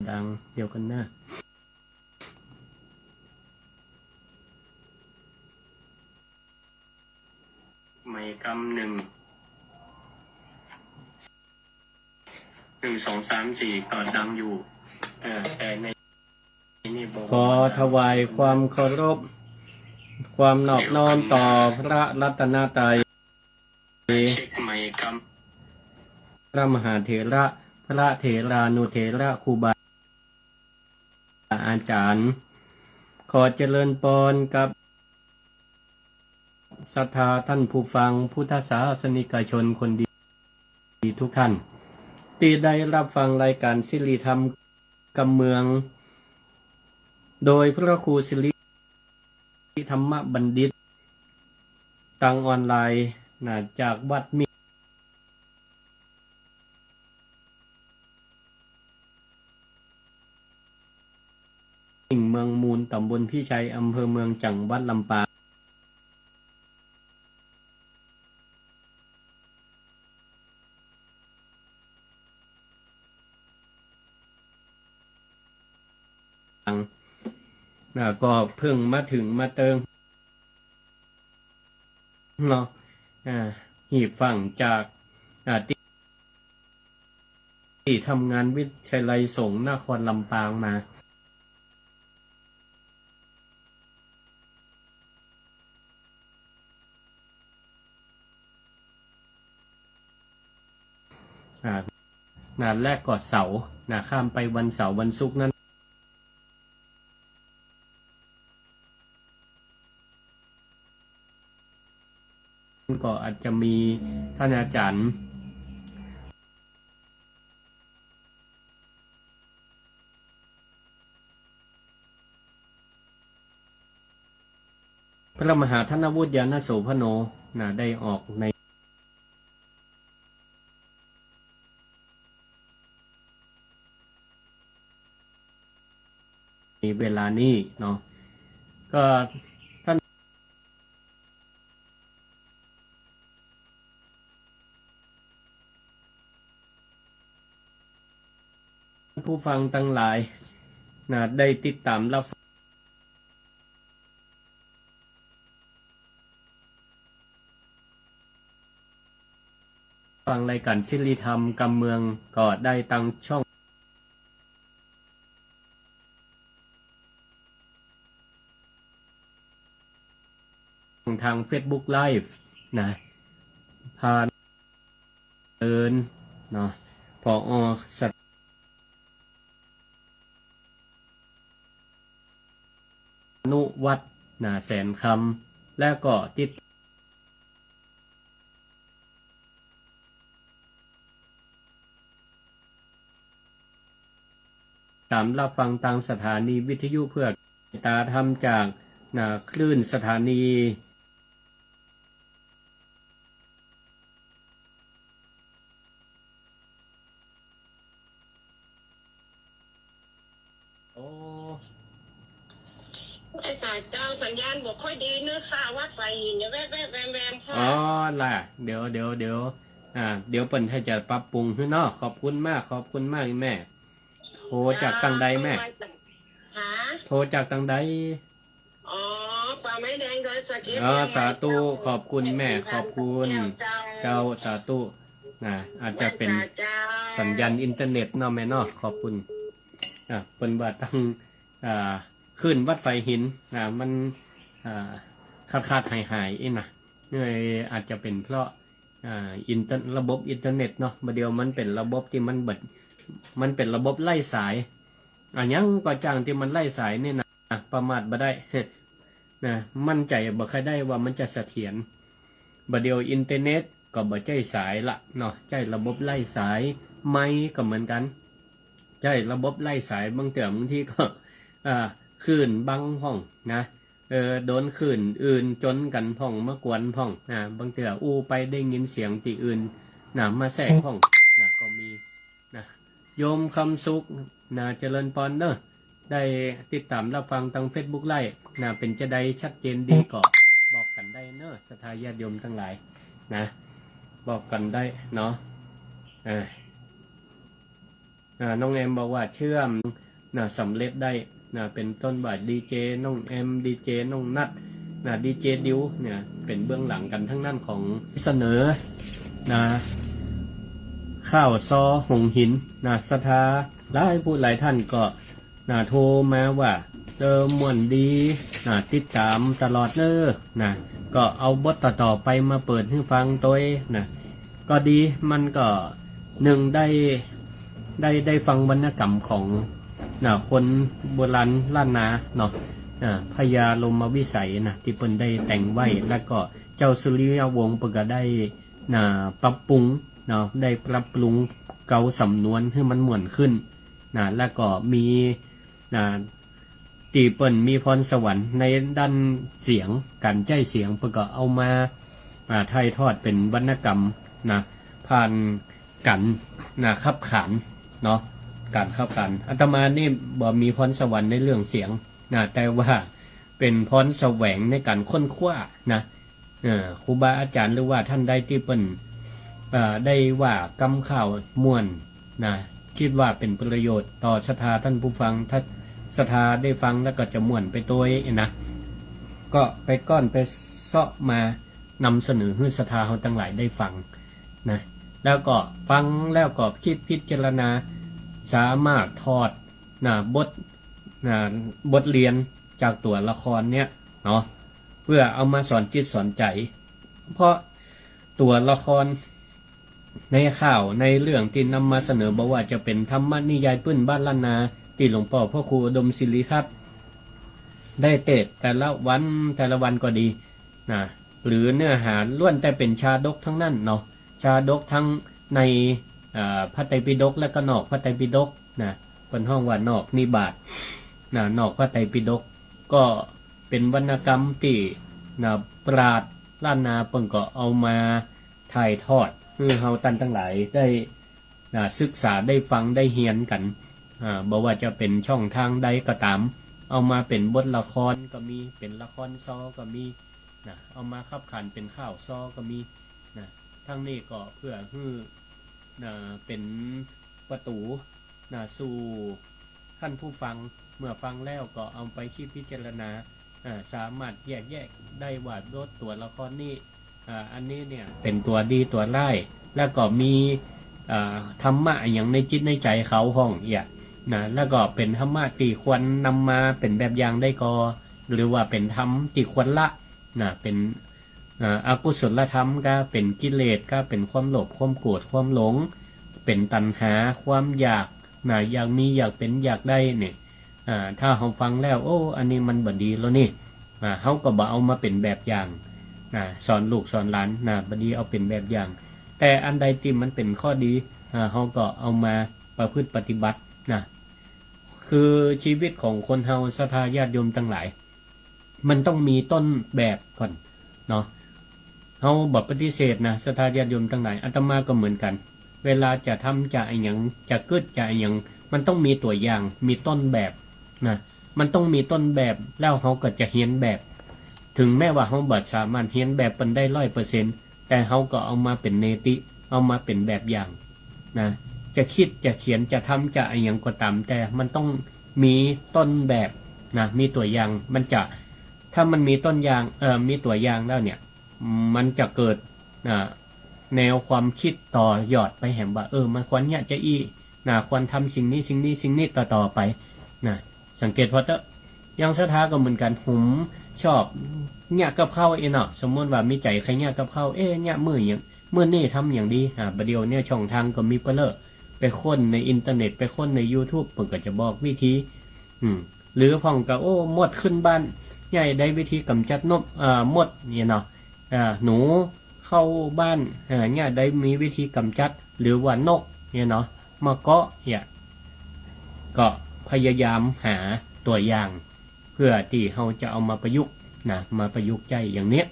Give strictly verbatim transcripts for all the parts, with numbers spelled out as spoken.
ดังเดียวกันนะ ใหม่กำหนึ่ง หนึ่ง สอง สาม สี่ ก็ดังอยู่ เออ แต่ในนี่บอก ขอถวายความเคารพ ความนอบน้อมต่อพระรัตนตรัย เช็คไมค์ครับ พระมหาเถระ พระเถรานุเถระ ครูบาอาจารย์ ขอเจริญปอนกับศรัทธาท่านผู้ฟัง พุทธศาสนิกชนคนดีทุกท่าน ที่ได้รับฟังรายการสิริธรรมกำเมือง โดยพระครูสิริ ธรรมบัณฑิต ตางออนไลน์นะ จากวัดมิ่ง เมืองมูล ตำบลพิชัย อำเภอเมือง จังหวัดลำปาง นะ ก็เพิ่งมาถึงมาเติงเนาะ อ่า หีบฟั่งจาก อ่า ตี้ ตี้ทำงานวิทยาลัยสงฆ์นครลำปางมา อ่า นะ และก็เสาร์นะ ข้ามไปวันเสาร์วันศุกร์นั้น ก็อาจจะมีท่านอาจารย์ พระมหาธนวุฒิ ญาณโสภโณ นะ ได้ออกใน ในเวลานี้เนาะ ก็ท่านผู้ฟังตังหลายนะ ได้ติดต๋ามรับ ฟังรายการสิริธรรมกำเมืองก็ได้ตางช่อง ทางเฟซบุ๊กไลฟ์นะ ผ่านเอิญเนาะ ผอ.ส นุวัฒน์ นะ แสนคำ และก็ติดต๋ามรับฟังตางสถานีวิทยุเพื่อ ตาธรรมจาก นะ คลื่นสถานี โอ้ ไอ้สายเจ้า สัญญาณบ่ค่อยดีเนอะค่ะ วัดฝายหินเนี่ยแวบๆแวมๆค่ะ อ๋อ ล่ะ เดี๋ยว เดี๋ยว เดี๋ยว อ่า เดี๋ยวเปิ้นถ้าจะปรับปรุงหื้อเนาะ ขอบคุณมาก ขอบคุณมากแม่ โทรจากตังใดแม่ หา โทรจากตังใด อ๋อ ป่าไม้แดงดอยสะเก็ด อ๋อ เชียงใหม่ สาธุ เจ้า ขอบคุณแม่ ขอบคุณ เจ้า เจ้า สาธุ นะ อาจจะเป๋น เจ้า สัญญาณอินเทอร์เน็ตเนาะแม่เนาะ ขอบคุณ อ่ะ เปิ้นว่าตัง อ่า คลื่นวัดฝายหิน นะ มัน อ่า ขาดๆหายๆ อี้นะ เนี่ย อาจจะเป๋นเพราะ อ่า อินเทอร์ ระบบอินเทอร์เน็ตเนาะ บ่าเดี่ยวมันเป๋นระบบตี้มันเบิด มันเป๋นระบบไร้สาย อะหยังก็จ้างตี้มันไร้สายนี่นะ ประมาทบ่ได้ นะ มั่นใจ๋บ่ค่อยได้ว่ามันจะเสถียร บ่าเดี่ยวอินเทอร์เน็ตก็บ่ใจ๊สายละเนาะ ใจ๊ระบบไร้สาย ไมค์ก็เหมือนกั๋น ใจ๊ระบบไร้สาย บางเตื้อบางทีก็ อ่า คลื่นบังพ่องนะ เออ โดนคลื่นอื่นจ๋นกั๋นพ่อง มากวนพ่อง อ่า บางเตื้ออู้ไปได้ยินเสียงตี้อื่นนะ มาแทรกพ่องนะ ก็มีนะ โยมคำสุขนะ เจริญปอนเนาะ ได้ติดต๋ามรับฟังตางเฟซบุ๊กไลฟ์นะ เป๋นจาใด ชัดเจนดีก็บอกกั๋นได้เนาะ ศรัทธาญาติโยมตังหลายนะ บอกกั๋นได้เนาะ อ่า อ่า น้องแอมบอกว่าเชื่อม นะ สำเร็จได้ นะ เป๋นต้นว่าดีเจน้องแอม ดีเจน้องนัท นะ ดีเจดิว เนี่ย เป๋นเบื้องหลังกั๋นทั้งนั้น ของเสนอ นะ ข้าวซอหงส์หิน นะ ศรัทธาหลายผู้หลายท่านก็ นะ โทรมาว่า เออ ม่วนดี นะ ติดต๋ามตลอดเน้อ นะ ก็เอาบทต่อๆ ไปมาเปิดหื้อฟังตวย นะ ก็ดี มันก็นึ่งได้ ได้ ได้ฟังวรรณกรรมของ นะ คนโบราณล้านนาเนาะ อ่า พญาโลมวิสัยนะ ตี้เปิ้นได้แต่งไว้ แล้วก็เจ้าสุริยวงศ์เปิ้นก็ได้ นะ ปรับปรุงเนาะ ได้ปรับปรุงเกาสำนวนหื้อมันม่วนขึ้น นะ แล้วก็มี นะ ตี้เปิ้นมีพรสวรรค์ในด้านเสียง ก๋านใจ๊เสียง เปิ้นก็เอามา อ่า ถ่ายทอดเป๋นวรรณกรรม นะ ผ่านก๋าน นะ ขับขาน เนาะ ก๋านขับขาน อาตมานี่บ่มีพรสวรรค์ในเรื่องเสียง นะ แต่ว่าเป๋นพรแสวงในก๋านค้นคว้า นะ เออ ครูบาอาจ๋ารย์หรือว่าท่านใดตี้เปิ้น เอ่อ ได้ว่ากำข่าวม่วน นะ กึ๊ดว่าเป๋นประโยชน์ต่อศรัทธาต้านผู้ฟัง ถ้าศรัทธาได้ฟังแล้วก็จะม่วนไปตวยนะ ก็ไปก้อนไปเซาะมานำเสนอหื้อศรัทธาเฮาตังหลายได้ฟังนะ แล้วก็ฟังแล้วก็กึ๊ดพิจารณา สามารถถอด นะ บท นะ บทเรียนจากตั๋วละครเนี่ยเนาะ เปื้อเอามาสอนจิตสอนใจ๋ เพราะตั๋วละครในข่าวในเรื่องตี้นำมาเสนอ บ่ว่าจะเป๋นธรรมนิยายปื้นบ้านล้านนาตี้หลวงป้อพระครูอุดมศิริทัศน์ได้เตสน์แต่ละวันแต่ละวันก็ดี นะ หรือเนื้อหาล้วนแต่เป๋นชาดกตังนั้นเนาะ ชาดกตังใน เอ่อ พระไตรปิฎกและก็นอกพระไตรปิฎกนะ เปิ้นฮ้องว่านอกนิบาต นะ นอกพระไตรปิฎก ก็เป๋นวรรณกรรมตี้ นะ ปราชญ์ล้านนาเปิ้นก็เอามาถ่ายทอดหื้อเฮาต้านตังหลายได้ นะ ศึกษา ได้ฟัง ได้เฮียนกั๋น อ่า บ่ว่าจะเป๋นช่องตางใดก็ต๋าม เอามาเป๋นบทละครก็มี เป๋นละครซอก็มี นะ เอามาขับขานเป๋นข่าวซอก็มี นะ ตังนี้ก็เปื้อหื้อ นะ เป๋นประตู๋ นะ สู่ต้านผู้ฟัง เมื่อฟังแล้วก็เอาไปกึ๊ดพิจารณา อ่า สามารถแยกแยะได้ว่าบทตั๋วละครนี้ อ่า อันนี้เนี่ยเป๋นตั๋วดีตั๋วร้าย แล้วก็มี อ่า ธรรมะอะหยังในจิตในใจ๋เขาพ่องเอี้ย นะ แล้วก็เป๋นธรรมะตี้ควรนำมาเป๋นแบบอย่างได้ก่อ หรือว่าเป๋นธรรมตี้ควรละ นะ เป๋น อ่า อกุศลธรรมก็ เป๋นกิเลสก็ เป๋นความโลภ ความโกรธ ความหลง เป๋นตัณหา ความอยาก นะ อยากมี อยากเป๋น อยากได้เนี่ย อ่า ถ้าเฮาฟังแล้ว โอ้ อันนี้มันบ่ดีแล้วนี่ อ่า เฮาก็บ่เอามาเป๋นแบบอย่าง นะ สอนลูกสอนหลาน นะ บ่ดีเอาเป๋นแบบอย่าง แต่อันใดตี้มันเป๋นข้อดี อ่า เฮาก็เอามาประพฤติปฏิบัติ นะ คือชีวิตของคนเฮา ศรัทธาญาติโยมตังหลาย มันต้องมีต้นแบบก่อนเนาะ เฮาบ่ปฏิเสธนะ ศรัทธาญาติโยมตังหลาย อาตมาก็เหมือนกั๋น เวลาจะทำจะอะหยัง จะกึ๊ดจะอะหยัง มันต้องมีตั๋วอย่าง มีต้นแบบนะ มันต้องมีต้นแบบ แล้วเฮาก็จะเฮียนแบบ ถึงแม้ว่าเฮาบ่สามารถเฮียนแบบเปิ้นได้ร้อยเปอร์เซ็นต์ แต่เฮาก็เอามาเป๋นเนติ เอามาเป๋นแบบอย่างนะ จะกึ๊ดจะเขียนจะทำจะอะหยังก็ต๋าม แต่มันต้องมีต้นแบบนะ มีตั๋วอย่าง มันจะ ถ้ามันมีต้นอย่าง เอ่อ มีตั๋วอย่างแล้วเนี่ย มันจะเกิด อ่า แนวความกึ๊ดต่อยอดไปแหมว่า เออ มันควรเยียะจาอี้ นะ ควรทำสิ่งนี้ สิ่งนี้ สิ่งนี้ต่อๆ ไป นะ สังเกตผ่อเต๊อะ อย่างศรัทธาก็เหมือนกั๋น ผมชอบเยียะกับข้าวเองเนาะ สมมุติว่ามีใจ๋ใค่เยียะกับข้าว เอ๊ะ เยียะมื้อหยัง มื้อนี้ทำหยังดี อ่า บ่าเดี่ยวเนี่ยช่องตางก็มีเปอเล่อ ไปค้นในอินเทอร์เน็ต ไปค้นในยูทูบ เปิ้นก็จะบอกวิธี อืม หรือพ่องก็ โอ้ มดขึ้นบ้าน เยียะได้วิธีก๋ำจัดนก เอ่อ มดเนี่ยเนาะ อ่า หนูเข้าบ้าน เอ่อ เยียะได้มีวิธีก๋ำจัด หรือว่านกเนี่ยเนาะ มาเกาะเนี่ย ก็พยายามหาตั๋วอย่าง เปื้อตี้เฮาจะเอามาประยุกต์นะ มาประยุกต์ใจ๊อย่างเนี้ย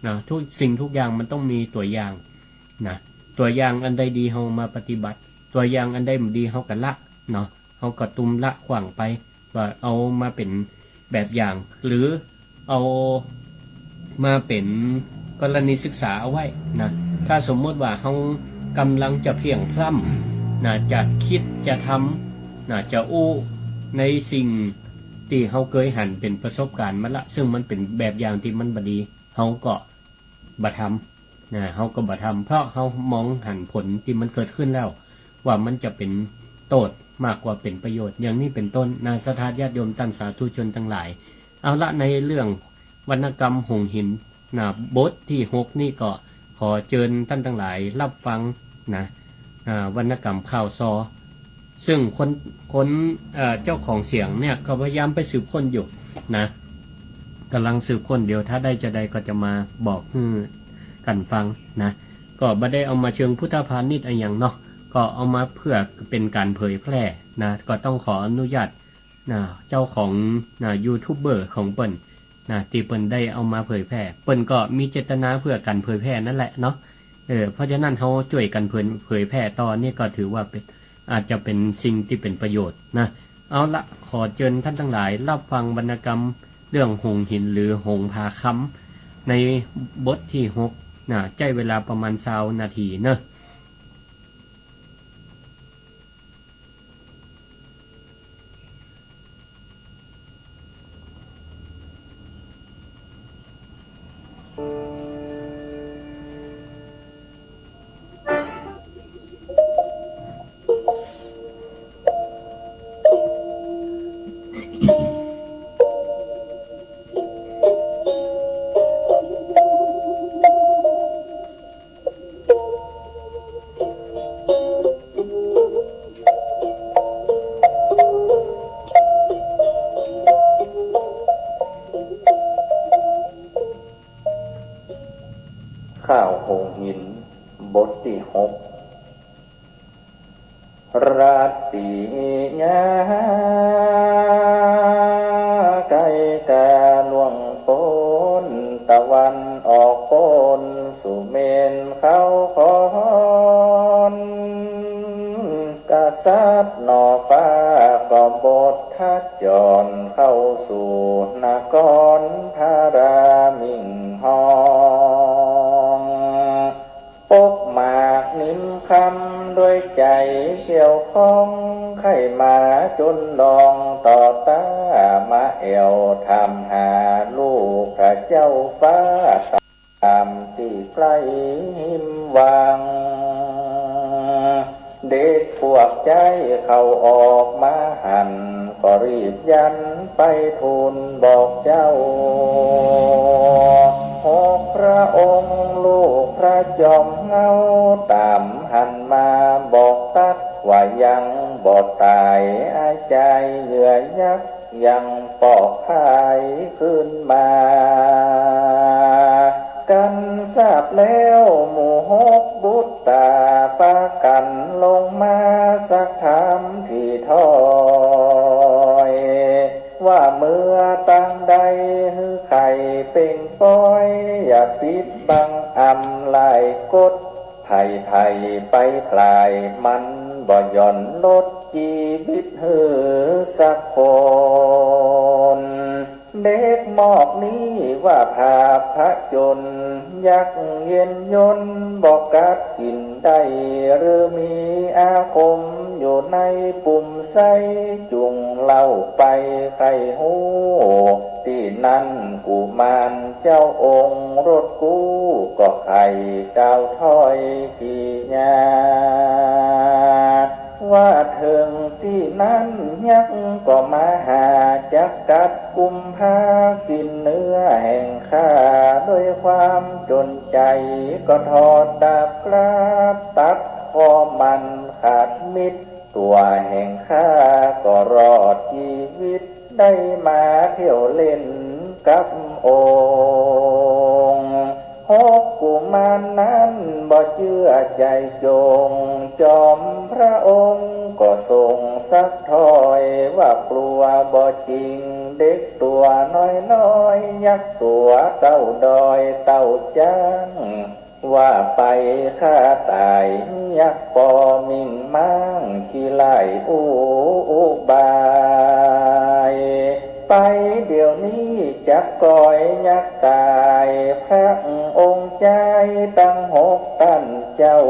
นะ ทุกสิ่งทุกอย่างมันต้องมีตั๋วอย่างนะ ตั๋วอย่างอันใดดีเฮามาปฏิบัติ ตั๋วอย่างอันใดบ่ดีเฮาก็ละเนาะ เฮาก็ตุ้มละขว้างไป บ่เอามาเป๋นแบบอย่าง หรือเอามาเป๋นกรณีศึกษาเอาไว้นะ ถ้าสมมุติว่าเฮาก่ำลังจะเพลี่ยงพล้ำ นะ จะกึ๊ด จะทำ นะ จะอู้ในสิ่งตี้เฮาเกยหันเป๋นประสบก๋ารณ์มาละ ซึ่งมันเป๋นแบบอย่างตี้มันบ่ดี เฮาก็บ่ทำ นะ เฮาก็บ่ทำ เพราะเฮามองหันผลตี้มันเกิดขึ้นแล้ว ว่ามันจะเป๋นโต้ษมากกว่าเป๋นประโยชน์ อย่างนี้เป๋นต้น นะ ศรัทธาญาติโยมต้านสาธุชนตังหลาย เอาละ ในเรื่องวรรณกรรมหงส์หิน นะ บทตี้หกนี่ก็ขอเจิญต้านตังหลายฮับฟัง นะ อ่า วรรณกรรมข่าวซอ ซึ่งคน คน เอ่อ เจ้าของเสียงเนี่ยก็พยายามไปสืบค้นอยู่ นะ ก่ำลังสืบค้น เดี๋ยวถ้าได้จะได้ก็จะมาบอกหื้อกั๋นฟัง นะ ก็บ่ได้เอามาเชิงพุทธพาณิชย์อะหยังเนาะ ก็เอามาเพื่อเป๋นก๋านเผยแพร่ นะ ก็ต้องขออนุญาต นะ เจ้าของ นะ ยูทูบเบอร์ของเปิ้น นะ ตี้เปิ้นได้เอามาเผยแพร่ เปิ้นก็มีเจตนาเพื่อก๋านเผยแพร่นั่นแหละเนาะ เออ เพราะฉะนั้นเฮาจ้วยกั๋นเผย เผยแพร่ต่อ นี่ก็ถือว่าเป๋น อาจจะเป๋นสิ่งตี้เป๋นประโยชน์ นะ เอาละ ขอเจิญต้านตังหลายฮับฟังวรรณกรรมเรื่องหงส์หินหรือหงส์ผาคำ ในบทตี้หก นะ ใจ๊เวลาประมาณซาวนาทีเนาะ ข่าวหงส์หิน บทตี้หก ราตรียามใก้ก๋าล่วงป๊น ตะวันออกป๊นสู่เมนเขาขอน กษัตริย์หน่อฟ้าก็บททัดจร เข้าสู่นครพระรามิ่งฮ้อง ปกหมากนิมคำด้วยใจ๋เกี่ยวข้อง ใค่มาจุลลองต่อต้า มาแอ่วถามหาลูกพระเจ้าฟ้า ต๋ามตี้ใก้ฮิมวัง เด็กพวกใจ๊เขาออกมาหัน ก็รีบยันไปทูลบอกเจ้า หกพระองค์ลูกพระจอมเหง้า ต๋ามหันมาบอกตั๊ดว่ายังบ่ต๋าย อาจายเหยื่อยักษ์ยังปลอดภัยคืนมา กั๋นทราบแล้วหมู่หกบุตรต๋า ปากั๋นลงมาซักถามถี่ถ้อย ว่าเมือตางใดหื้อใค่เป่งปอย อย่าปิดบังอำลายกฎ ใผๆ ไปผลายมันบ่หย่อนลดจีวิตหื้อสักคน เด็กหมอกนี้ว่าผาผจญ ยักษ์เย็นยนบ่กัดกิ๋นได้ หรือมีอาคมอยู่ในปุ่มไส้ จุ่งเล่าไปใค่ฮู้ ตี้นั้นกุมารเจ้าองค์รถกู้ ก็ใค่กล่าวถ้อย กิริยา ว่าเถิงตี้นั้นยักษ์ก็มาหา จักกัดกุมภากิ๋นเนื้อแห่งข้า ด้วยความจนใจ๋ก็ถอดดาบกล้า ตัดคอมันขาดมิด ตั๋วแห่งข้าก็รอดจีวิต ได้มาเที่ยวเล่นกับองค์ หกกุมารนั้นบ่เจื้อใจ๋จง จอมพระองค์ก็ทรงซักถ้อย ว่ากลัวบ่จริง เด็กตั๋วน้อยๆ ยักษ์ตั๋วเต้าดอยเต้าจ๊าง ว่าไปข้าต๋ายยักษ์ปอมิ่งม้าง ขี้ไล่อู้อุบาย ไปเดี๋ยวนี้จักก่อยยักษ์ต๋าย พระองค์ ยายตังหกต้านเจ้า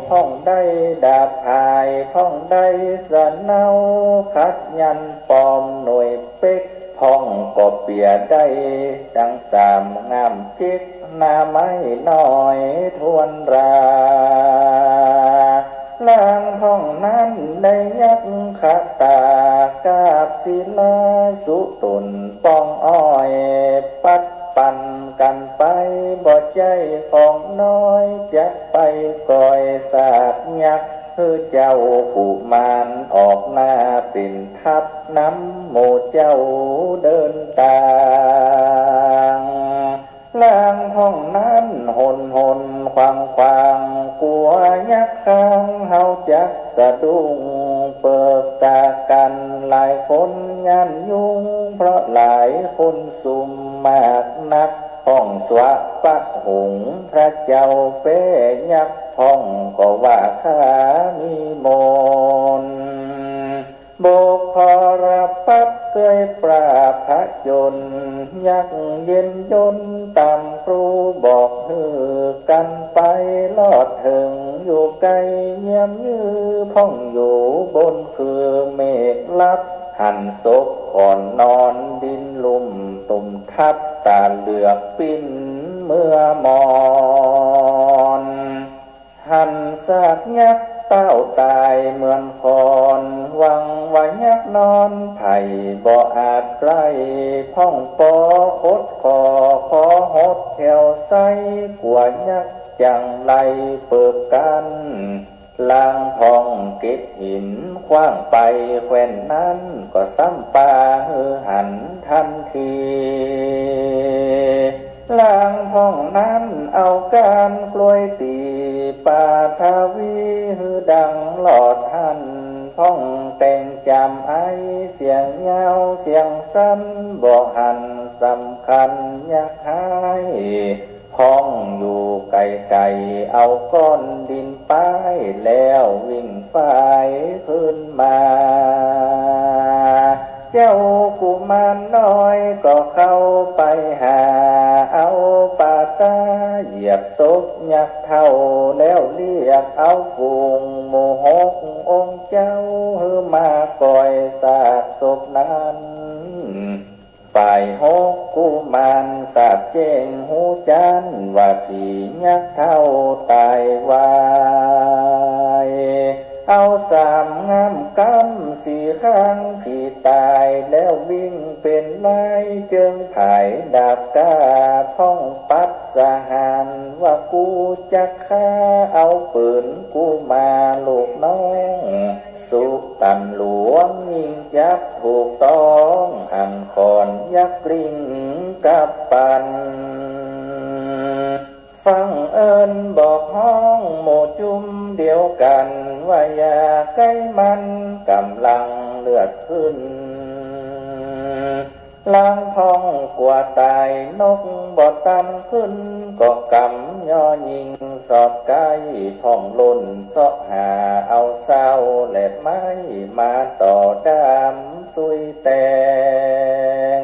พ่องได้ดาบผาย พ่องได้สะเนา ขัดยันต์ปอมหน่วยเป๊ก พ่องก็เปียได้ดังสามง่ามเจ๊ก หน้าไม้น้อยทวนรา ลางพ่องนั้นได้ยักษ์ขะต๋ากาบศิลา สุต๋นป้องอ้อย ปัดปันกั๋นไป บ่ใจ้ของน้อย จักไปก่อยสากยักษ์ หื้อเจ้ากุมารออกหน้าเป๋นทัพ นำหมู่เจ้าเดินตาง ลางพ่องนั้นหนหนขวางขวาง กั๋วยักษ์คางเฮาจักสะดุ้ง เปิกต๋ากั๋นหลายคนย้านยุ่ง เพราะหลายคนซุมมากนัก พ่องสวะปะหุงพระเจ้าแป๊ยักษ์ พ่องก็ว่าข้ามีมนต์ บกขอระปับเกยปราบผจญ ยักษ์เย็นยนต์ต๋ามครูบอกหื้อกั๋นไป ลอดเถิงอยู่ไกลเยี่ยมยื้อ พ่องอยู่บนคือเมฆลับ หันศพขอนนอนดินลุ่ม ตุ่มทับต๋าเหลือกปิ้นเมือมอน หันซากยักษ์เต้าต๋ายเหมือนขอน หวังว่ายักษ์นอนไผ่บ่อาจไล่ พ่องปอขดข้อขอหดแถวไส้ กั๋วยักษ์จั่งไล่เปิบกั๋น ลางพ่องเก็บหินขว้างไปแคว่นนั้น ก็ซ้ำปาหื้อหันทันที ลางพ่องนั้นเอาก้านกล้วยตี๋ปาทวี หื้อดังหลอดหัน พ่องแต่งจำไอ เสียงยาวเสียงสั้น บ่หันสำคัญยักษ์ฮ้าย พ่องอยู่ไก๋ๆ เอาก้อนดินป้าย แล้ววิ่งฝ่ายคืนมา เจ้ากุมารน้อยก็เข้าไปหา เอาปาต้าเหยียบศพยักษ์เฒ่า แล้วเรียกเอาฝูงหมู่หกองค์เจ้า หื้อมาก่อยซากศพนั้น ฝ่ายหกกุมารทราบแจ้งฮู้จั้น ว่าผียักษ์เฒ่าต๋ายวาย เอาสามง่ามกำสี่ข้างผีต๋าย แล้ววิ่งเป๋นลายเจิงผายดาบก้า พ่องปัดสหารว่ากูจักฆ่า เอาปืนกูมาลูกน้อง สุตันหลวงยิงจับถูกต้อง อันขอนยักษ์กลิ้งกับปัน ฟังเอิ้นบอกฮ้องหมู่จุมเดียวกั๋น ว่าอย่าใก้มัน ก่ำลังเลือดขึ้น ลางพ่องกั๋วต๋ายนกบ่ตันขึ้น ก็กำย่อยิงสอดใก้ พ่องล่นเซาะหาเอาเส้าและไม้ มาต่อด้ามซุยแตง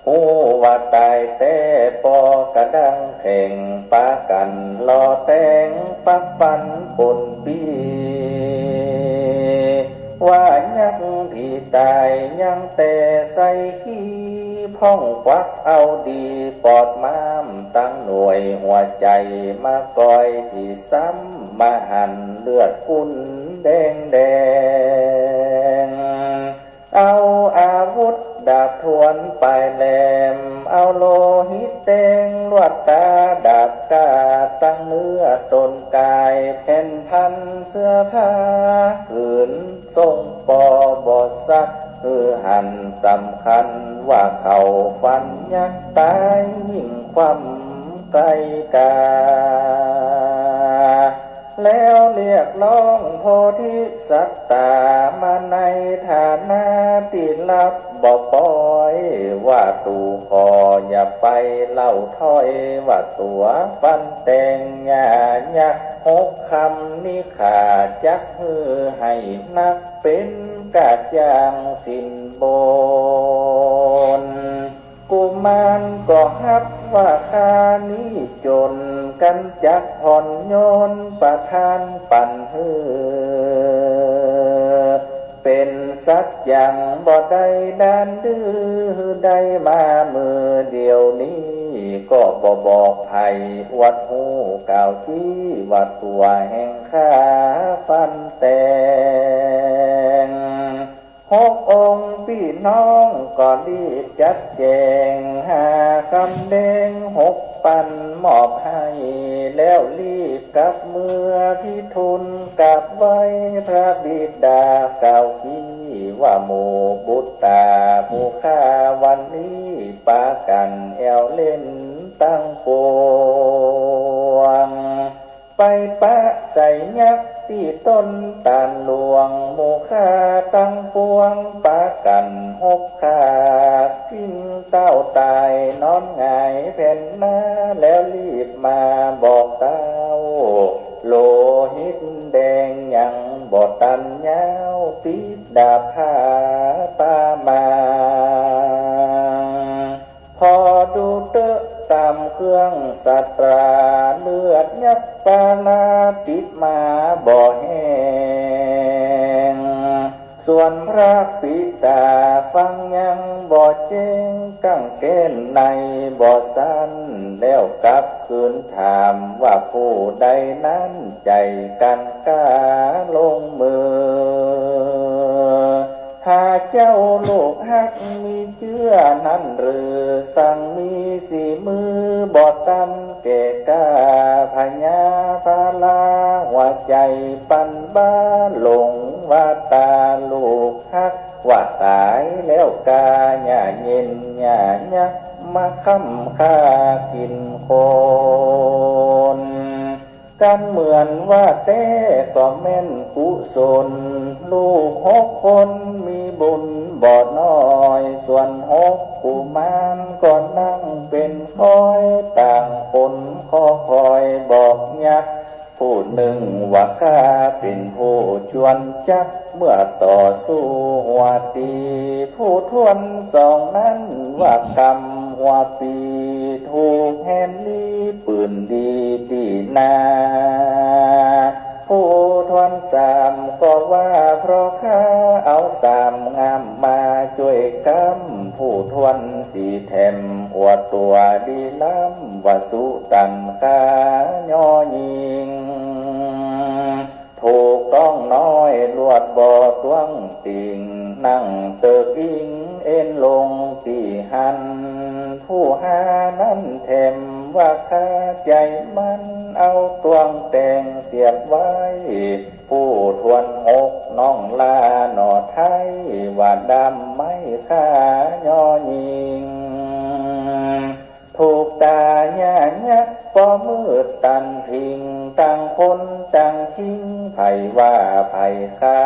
ฮู้ว่าต๋ายแต๊ปอกระดั้งแข็ง ปากั๋นหล่อแต่งปักปันปนปี้ ว่ายักษ์ผีต๋ายยังแต่ใส่ขี้ พ่องควักเอาดีปอดม้าม ตังหน่วยหัวใจ๋มาก่อย ตี้ซ้ำมาหันเลือดขุ่นแดงแดง เอาอาวุธดาบทวนปลายแหลม เอาโลหิตแดงลวดต๋าดาบก้า ตังเนื้อต๋นก๋ายแผ่นพันเสื้อผ้า ผืนทรงปอบ่ซัก หื้อหันสำคัญว่าเขาฟันยักษ์ต๋าย ยิ่งความไกลกา แล้วเรียกร้องโพธิสัตว์ต๋า มาในฐานะตี้ลับบ่ปล่อย ว่าตู่ขออย่าไปเล่าถ้อย ว่าตั๋วฟันแตงหญ้ายักษ์หกคำนี้ ข้าจักหื้อให้นักเป๋นก้าจ้างสินบน กุมารก็ฮับว่าข้านี้จน กันจักผ่อนโยนประทานปั๋นหื้อ เป๋นสัจจังบ่ได้ด้านดื้อ ได้มาเมื่อเดี่ยวนี้ ก็บ่บอกใผ อวดฮู้กล่าวจี้ว่าตั๋วแห่งข้าฟันแตง หกองค์ปี้น้องก็รีบจัดแจ๋ง หาคำแดงหกปันมอบให้ แล้วรีบกลับเมือพิทูลกราบไหว้พระบิดากล่าวจี้ว่าหมู่บุตต๋าผู้ข้าวันนี้ปากั๋นแอ่วเล่นตังปวง ไปปะใส่ยักษ์ตี้ต้นตาลหลวง หมู่ข้าตังปวงปากั๋นหกข้า ทิ้งเต้าต๋ายนอนหงายแผ่นหน้า แล้วรีบมาบอกเต้า โลหิตแดงยังบ่ตันยาว ติดดาบผ้าปามา พอดูเต๊อะต๋ามเครื่องสัตรา เลือดยักษ์ปาลาติดมาบ่แห้ง ส่วนพระปิตาฟังยังบ่แจ้ง กังแก้นในบ่สั้น แล้วกลับคืนถามว่าผู้ใดนั้น ใจ๋กั๋นกล้าลงมือ หาเจ้าลูกฮักมีเจื้อนั้นหรือ สังมีสี่มือบ่ตันแก่กล้า พญาพาราหัวใจ๋ปั่นบ้า หลงว่าต๋าลูกฮัก ว่าต๋ายแล้วกา อย่าเย็นอย่ายัก มาค้ำฆ่ากิ๋นคน กั๋นเหมือนว่าแต๊ก็แม่นกุศล ลูกหกคนมีบุญบ่น้อย ส่วนหกกุมารก็นั่งเป๋นคอย ต่างคนก็คอยบอกยักษ์ ผู้นึ่งว่าข้าเป๋นผู้จวนจัก เมื่อต่อสู้หัวตี๋ ผู้ถ้วนสองนั้นว่ากำหัวปี ถูกแหนลีปืนดีตี้หน้า ผู้ถ้วนสามก็ว่าเพราะข้าเอาสามง่ามมาจ้วยกำ ผู้ถ้วนสี่แถมอวดตั๋วดีล้ำ ว่าสู้ตันข้ายอหญิง ถูกต๊องน้อยลวดบ่ต้วงติ่ง นั่งเติกอิงเอนลงตี้หั้น ผู้ห้านั้นแถมว่าข้าใจ๋มันเอาต้วงแต่งเสียบไว้ ผู้ถ้วนหกน้องลาหน่อไท้ ว่าดำไม้ข้ายอหญิง ถูกต๋าย่ายักษ์ปอมืดตันพิง ต่างคนต่างชิง ใผว่าใผฆ่า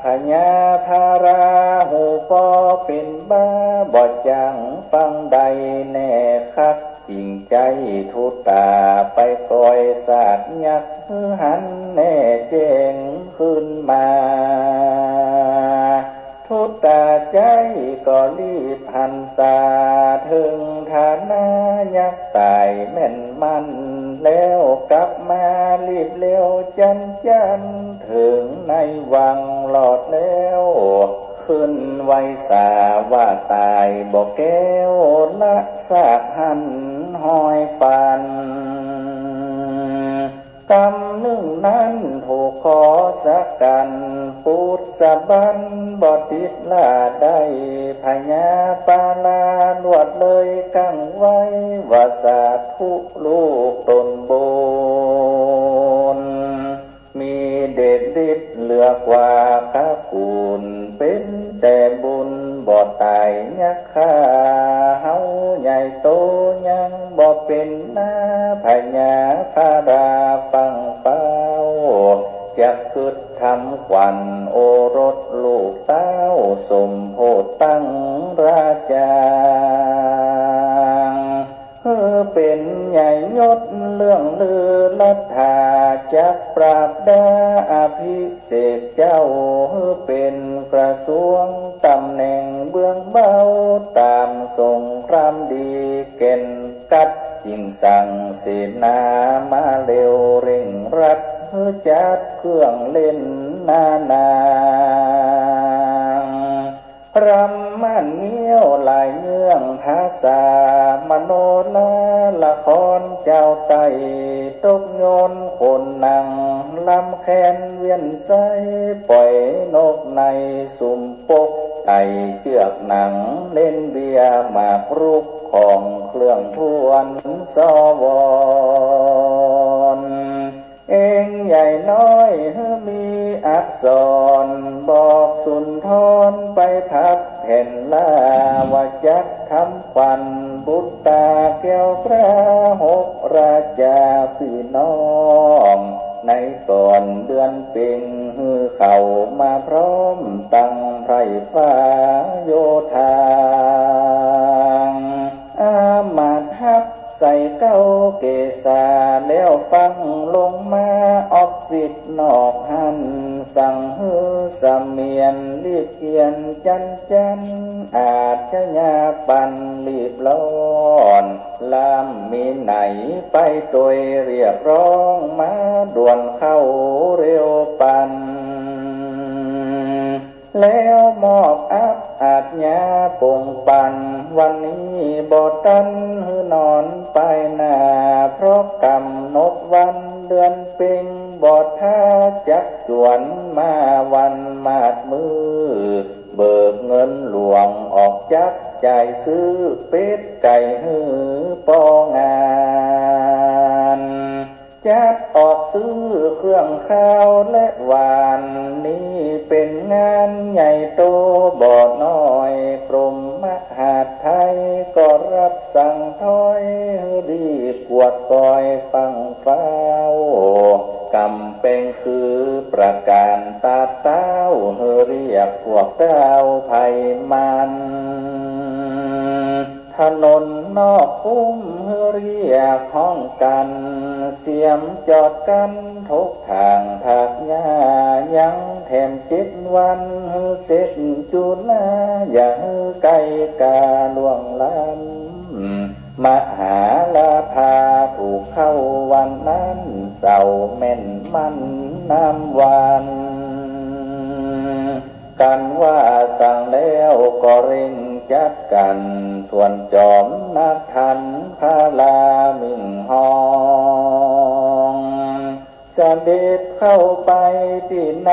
พญาพาราหูปอเป๋นบ้า บ่จั้งฟังได้แน่คัก จิ่งใจ๊ทุต๋าไปก่อยสาดยักษ์ หื้อหันแน่แจ้งคืนมา ทุต๋าใจ๊ก็รีบหันสา เถิงฐานะยักษ์ต๋ายแม่นมั่น แล้วกลับมารีบเร็วจันจัน เถิงในวังหลอดแล้ว ขึ้นไหว้สาว่าต๋ายบ่แก้ว ละซากหั้นหอยฟัน กำนึ่งนั้นถูกขอสกั๋น ปุดสะบั้นบ่ติดลาได้ พญาปาลาลวดเลยกังไว้ ว่าสาธุลูกต๋นบุญ มีเดชฤทธิ์เหลือกว่าคากู๋น เป๋นแต่บุญบ่ต๋ายยักษ์ฆ่า เฮาใหญ่โตยังบ่เป๋นนา พญาพาราฟังเฝ้า จักกึ๊ดทำขวัญโอรสลูกเต้า สมโพธิตั้งราชา หื้อเป๋นใหญ่ยศเลื่องลือลัทธา จักปราบดาอภิเษกเจ้า หื้อเป๋นกระทรวงต๋ำแหน่งเบื้องเบา ต๋ามสงครามดีแก่นกัด ยิ่งสั่งเสนามาเร็วเร่งรัด หื้อจัดเครื่องเล่นนานา รำม่านเงี้ยวหลายเยื่อง ภาษามโนรา ละครเจ้าไต้ ตกโยนคนนั่ง ลำแคนเวียนไส้ ปล่อยนกในสุมปก ไต่เจื้อกหนัง เล่นเบียร์หมากรุก ของเครื่องทวนสวรรค์ เองใหญ่น้อยหื้อมีอักษร บอกสุนทรไปพับแผ่นลา ว่าจักทำขวัญบุตรตาแก้วพระหกราชาพี่น้อง ในก่อนเดือนเพ็ญหื้อเข้ามาพร้อมตังไพร่ฟ้าโยธา อามาตย์ฮับใส่เกล้าเกศา แล้วฟั่งลงมาออฟฟิศนอกหั้น สั่งหื้อเสมียนรีบเขียนจันจัน อาชญาปันรีบร้อน ลามมีไหนไปโดยเรียกร้องมาด่วนเข้าเร็วปัน แล้วมอบอัปอาชญาปงปัน วันนี้บ่ตันหื้อนอนไปหน้า เพราะกำหนดวันเดือนเพ็ญบ่ท้าจักจวนมาวันมาดมื้อ เบิกเงินหลวงออกจับจ่ายซื้อเป็ดไก่หื้อปองาน จัดออกซื้อเครื่องคาวและหวาน นี้เป๋นงานใหญ่โตบ่น้อย กรมมหาดไทยก็รับสั่งถ้อย หื้อรีบกวดกอยฟั่งฟ้าว กำแปงคือประก๋านตาเต้า หื้อเรียกพวกเต้าไพร่มัน ถนนนอกคุ้มหื้อเรียกฮ้องกั๋น เสียมจอดกั๋นทุกถ่างถากหญ้า ยังแถมเจ็ดวันหื้อเสร็จจุฬา อย่าหื้อไก่กาล่วงล้ำ มหาลาภาถูกเข้าวันนั้น เสาแม่นมั่นนำวัน กันว่าสั่งแล้วก็เร่งจัดกั๋น ส่วนจอมนักธันพระรามิ่งฮ้อง เสด็จเข้าไปตี้ใน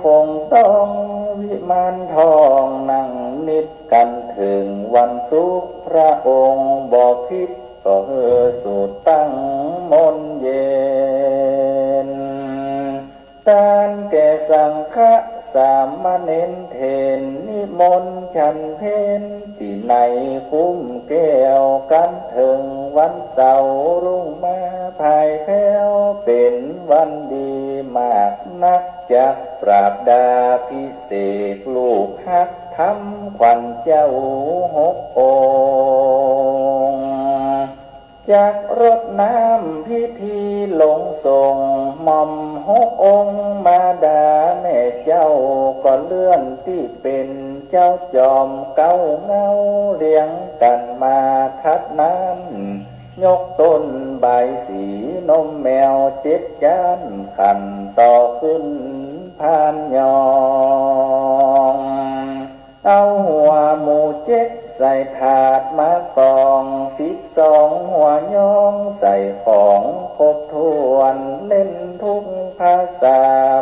คงต้องวิมานทอง นั่งนิดกั๋นเถิงวันศุกร์ พระองค์บ่ผิดก็หื้อสูตรตั้งมนต์เย็น ตานแก่สังฆะสามเณรเถร นิมนต์ฉันเพลตี้ในคุ้มแก้ว กั๋นเถิงวันเสาร์รุ่งมาภายแผ้ว เป๋นวันดีมากนัก จักปราบดาภิเษกลูกฮัก ทำขวัญเจ้าหกองค์ จักรดน้ำพิธีลงส่ง หม่อมหกองค์มาดาแม่เจ้า ก็เลื่อนตี้เป๋นเจ้าจอมเก๊าเหง้า เรียงกั๋นมาถัดนั้น ยกต้นบายสีนมแมวเจ็ดจ๊าน ขันต่อขึ้นพานยอง เอาหัวหมูเจ็ดใส่ถาดมากอง สิบสองหัวยองใส่ของครบถ้วน เล่นทุกภาษา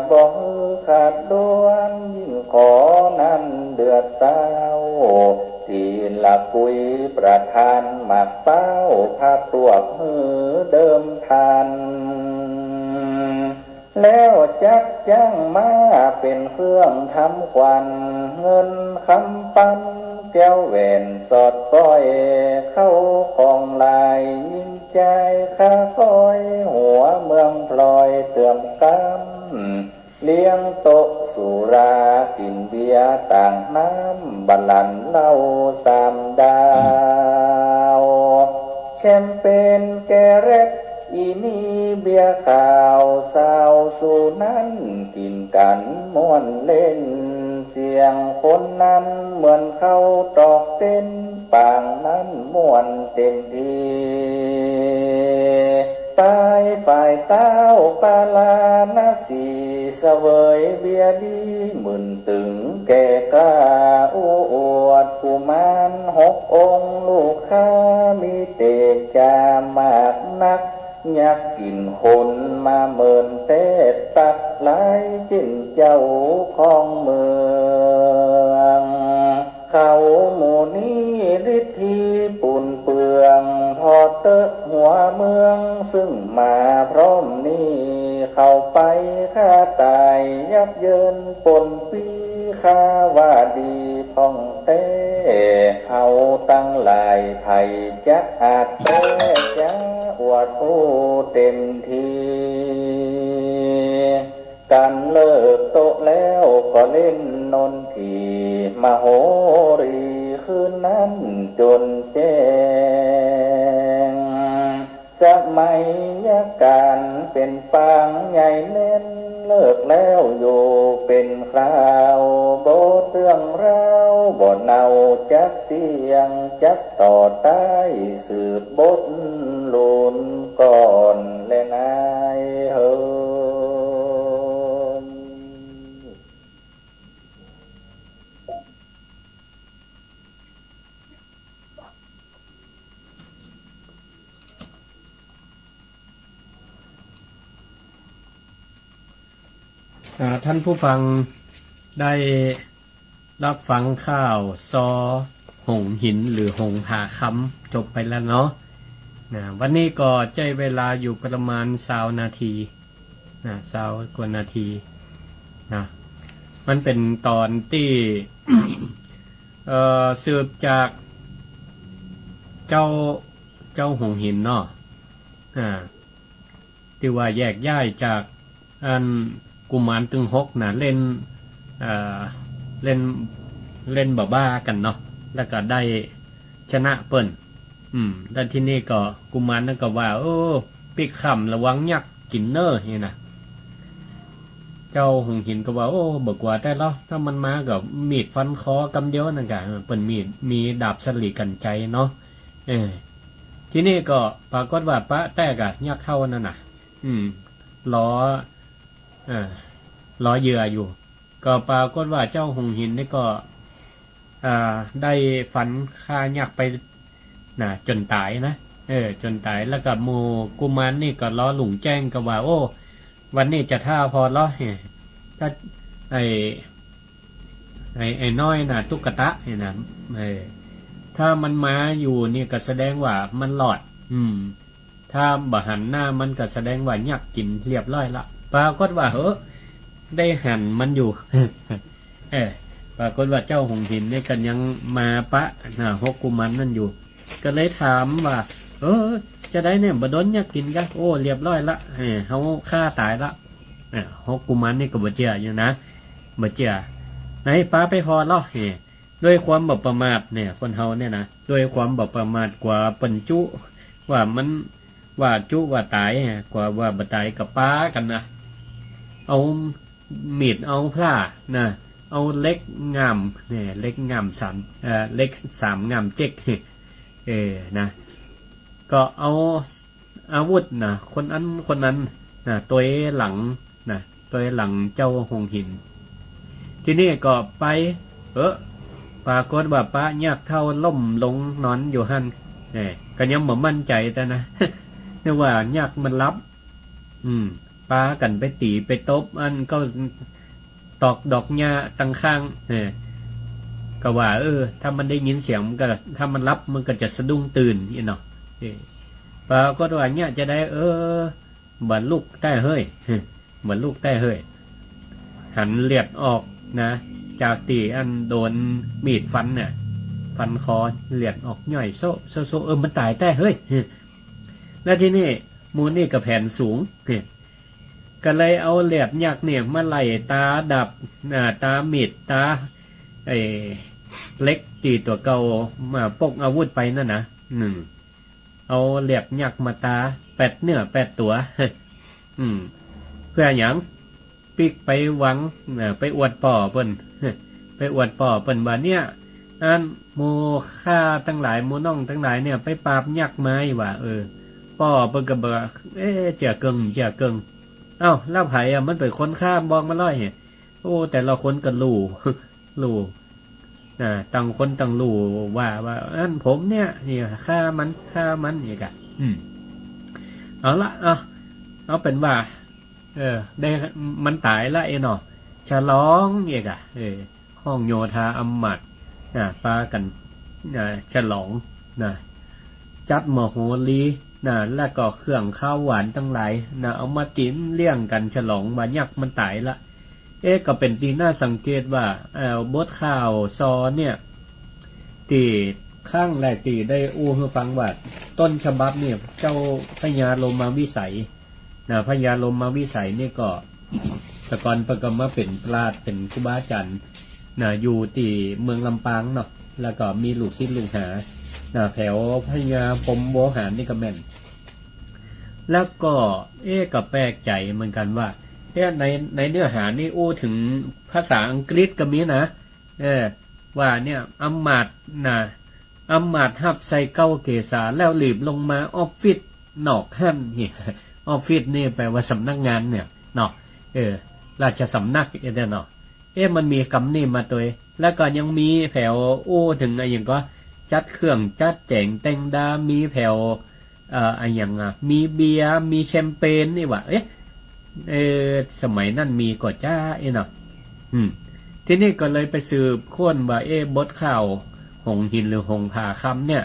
บ่หื้อขาดด้วน ยิ่งขอนั้นเดือดเศร้า ตี้ละกุยประธานหมากเป๊า พาตวกหื้อเดิมพัน แล้วจักจ้างม้าเป๋นเครื่องทำขวัญ เงินคำปันแก้วแหวนสอดสร้อย เข้าของหลายยิ่งจายค่าสร้อย หัวเมืองพลอยเติมกำ เลี้ยงโต๊ะสุรากิ๋นเบียร์ต่างน้ำ บัลลังก์เหล้าสามดาว แชมเปญแกเร็ต อีนี่เบียร์ขาว สาวสูนั้นกิ๋นกั๋นม่วนเล่น เสียงคนนั้นเหมือนเขาตอกเต้น ปางนั้นม่วนเต็มตี้ ต๋ายฝ่ายต้าวปาราณสี เสวยเบียร์ดีหมื่นตึงแก่กล้า อู้อวดกุมารหกองค์ลูกค้า มีเตจามากนัก ยักกิ๋นคนมาเมินแต๊ ตักหลายเจ้นเจ้าของเมือง เขาหมู่นี้ฤทธีปูนเปือง ผ่อเต๊อะหัวเมืองซึ่งมาพร้อมนี้ เขาไปฆ่าต๋ายยับเยินปนปี้ ข้าว่าดีพ่องแต๊ เฮาตังหลายใผจะอาจแต๊ จะอวดอู้เต๋มที กั๋นเลิกโต๊ะแล้วก็เล่นนนที มโหรีคืนนั้นจ๋นแจ้ง สมัยยะก๋านเป๋นปางใหญ่แน่น เลิกแล้วอยู่เป๋นคราว บทเรื่องราวบ่เนาจักเสี้ยง จักต่อต๋ายสืบบทลุนก่อนแลนายเฮอ อ่า ท่านผู้ฟังได้รับฟังข่าวซอหงส์หินหรือหงส์ผาคำจบไปแล้วเนาะ นะ วันนี้ก็ใจ๊เวลาอยู่ประมาณซาวนาที นะ ซาวกว่านาที นะ มันเป๋นต๋อนตี้ เอ่อ สืบจากเจ้า เจ้าหงส์หินเนาะ อ่า ตี้ว่าแยกย้ายจากอันกุมารตึงหกนะ เล่น เอ่อ เล่น เล่นบ้าๆ กั๋นเนาะ แล้วก็ได้ชนะเปิ้น อืม แล้วทีนี้ก็กุมารนั้นก็ว่า โอ้ ปิ๊กค่ำระวังยักษ์กิ๋นเน่อ นี่นะ เจ้าหงส์หินก็ว่า โอ้ บ่กั๋วแต๊ลอ ถ้ามันมาก็มีดฟันคอกำเดียวนั่นกะ เปิ้นมีด มีดาบสะหลีกั๋นใจ๋เนาะ เออ ทีนี้ก็ปรากฏว่าปะแต๊ก่ะ ยักษ์เฒ่านั่นน่ะ อืม รอ เอ่อ รอเหยื่ออยู่ ก็ปรากฏว่าเจ้าหงส์หินนี่ก็ อ่า ได้ฟันฆ่ายักษ์ไป น่ะ จ๋นต๋ายนะ เออ จ๋นต๋าย แล้วก็หมู่กุมารนี่ก็รอหลุงแจ้งก็ว่า โอ้ วันนี้จะถ้าผ่อลอ เฮ้ย ถ้า ไอ้ ไอ้ ไอ้น้อยน่ะ ตุ๊กตะนี่นะ เออ ถ้ามันมาอยู่นี่ก็แสดงว่ามันรอด อืม ถ้าบ่หันหน้ามันก็แสดงว่ายักษ์กิ๋นเรียบร้อยละ ปรากฏว่า เฮ้อ ได้หันมันอยู่ เออ ปรากฏว่าเจ้าหงส์หินนี่ก็ยังมาปะน่ะ หกกุมารนั่นอยู่ ก็เลยถามว่า เออ จาใดเนี่ย บ่โดนยักษ์กิ๋นกะ โอ้ เรียบร้อยละ เออ เฮาฆ่าต๋ายละ อ่ะ หกกุมารนี่ก็บ่เจื้ออยู่นะ บ่เจื้อ ไหนปาไปผ่อลอ เฮ้ย ด้วยความบ่ประมาทเนี่ย คนเฮาเนี่ยนะ ด้วยความบ่ประมาท กั๋วเปิ้นจุ ว่ามัน ว่าจุว่าต๋าย กั๋วว่าบ่ต๋ายก็ปากั๋นนะ เอามีด เอาพร้านะ เอาเหล็กง่ามเนี่ย เหล็กง่ามสาม เอ่อ เหล็กสามง่ามเจ๊ก เออ นะ ก็เอาอาวุธนะ คนอั้นคนนั้นนะ ตวยหลังนะ ตวยหลังเจ้าหงส์หิน ทีนี้ก็ไป เออ ปรากฏว่าปะยักษ์เฒ่าล้มลงนอนอยู่หั้น เออ ก็ยังบ่มั่นใจ๋แต๊นะ นึกว่ายักษ์มันหลับ อืม ปากั๋นไปตี๋ไปตบ อันก็ตอกดอกหญ้าตังข้าง เออ ก็ว่า เออ ถ้ามันได้ยินเสียงมันก็ ถ้ามันหลับมันก็จะสะดุ้งตื่น อี้เนาะ เออ ปรากฏว่าเนี่ยจาใด เออ บ่ลุกแต๊เฮ้ย บ่ลุกแต๊เฮ้ย หันเลือดออกนะ จากตี้อันโดนมีดฟันเนี่ย ฟันคอ เลือดออกย่อยโซะ โซะ โซะ เออ มันต๋ายแต๊เฮ้ย แล้วทีนี้หมู่นี่ก็แผนสูง ก็เลยเอาแหลบยักษ์เนี่ยมาไล่ต๋าดาบ อ่า ต๋ามีด ต๋า ไอ้ เหล็กตี้ตั๋วเก่ามาปกอาวุธไปนั่นนะ อืม เอาแหลบยักษ์มาต๋าแปดเนื้อแปดตั๋ว อืม เปื้อหยัง ปิ๊กไปหวัง เอ่อ ไปอวดป้อเปิ้น ไปอวดป้อเปิ้นว่าเนี่ย อันหมู่ข้าตังหลาย หมู่น้องตังหลายเนี่ย ไปปราบยักษ์มาว่า เออ ป้อเปิ้นก็บอกว่า เอ๊ะ เจื้อเกิ่ง เจื้อเกิ่ง เอ้า แล้วใผอะ มันเป๋นคนฆ่า บอกมาเลย โอ้ แต่ละคนก็ฮู้ ฮู้ นะ ต่างคนต่างฮู้ว่า ว่า อันผมเนี่ย นี่ฆ่ามัน ฆ่ามัน นี่กะ อืม เอาละ เอา เอาเป๋นว่า เออ ได้ มันต๋ายละ เอ้เนาะ ฉลอง นี่กะ เออ ฮ้องโยธาอำมาตย์ นะ ปากั๋น นะ ฉลอง นะ จัดมโหรี นะ แล้วก็เครื่องคาวหวานตังหลาย นะ เอามากิ๋นเลี้ยงกั๋นฉลองว่ายักษ์มันต๋ายละ เอ๊ะ ก็เป๋นตี้น่าสังเกตว่า เอ่อ บทข่าวซอเนี่ย ตี้ครั้งแรกตี้ได้อู้หื้อฟังว่า ต้นฉบับเนี่ย เจ้าพญาโลมาวิสัย นะ พญาโลมาวิสัยนี่ก็ แต่ก่อนเปิ้นก็มาเป๋นปราชญ์ เป๋นครูบาอาจ๋ารย์ นะ อยู่ตี้เมืองลำปางเนาะ แล้วก็มีลูกศิษย์ลูกหา นะ แถวพญาพรหมโวหารนี่ก็แม่น แล้วก็ เอ๊ะ ก็แปลกใจ๋เหมือนกั๋นว่า เอ๊ะ ใน ในเนื้อหานี่อู้เถิงภาษาอังกฤษก็มีนะ เออ ว่าเนี่ย อำมาตย์นะ อำมาตย์ฮับใส่เกล้าเกศา แล้วหลีบลงมาออฟฟิศนอกหั้น นี่ ออฟฟิศนี่แปลว่าสำนักงานเนี่ยเนาะ เออ ราชสำนัก เอ๊ะ เนี่ยเนาะ เอ๊ะ มันมีกำนี้มาตวย แล้วก็ยังมีแผวอู้เถิงอะหยังก็ จัดเครื่องจัดแจ๋งแต่งดา มีแผว เอ่อ อะหยังอะ มีเบียร์ มีแชมเปญนี่หว่า เอ๊ะ เออ สมัยนั้นมีก่อจ๊ะ เอ๊ะเนาะ อืม ทีนี้ก็เลยไปสืบค้นว่า เอ๊ะ บทข่าวหงส์หินหรือหงส์ผาคำเนี่ย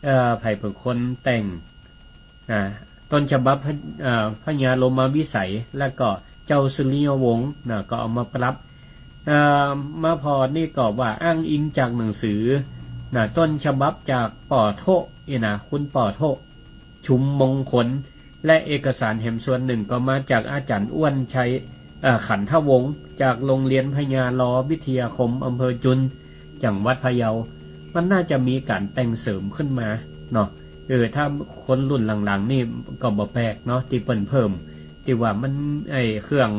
เอ่อ ใผเป๋นคนแต่ง อ่า ต้นฉบับพระ เอ่อ พญาโลมาวิสัย แล้วก็เจ้าสุริยวงศ์นะ ก็เอามาปรับ เอ่อ มาผ่อนี่ก็ว่าอ้างอิงจากหนังสือนะ ต้นฉบับจากป่อโทะ นี่นะ คุณป่อโทะ ชุมมงคล และเอกสารแหมส่วนนึ่งก็มาจากอาจ๋ารย์อ้วนชัย เอ่อ ขันธวงศ์ จากโรงเรียนพญาลอวิทยาคม อำเภอจุน จังหวัดพะเยา มันน่าจะมีก๋านแต่งเสริมขึ้นมาเนาะ เออ ถ้าคนรุ่นหลังๆ นี่ก็บ่แปลกเนาะ ตี้เปิ้นเพิ่ม ตี้ว่ามัน ไอ้เครื่อง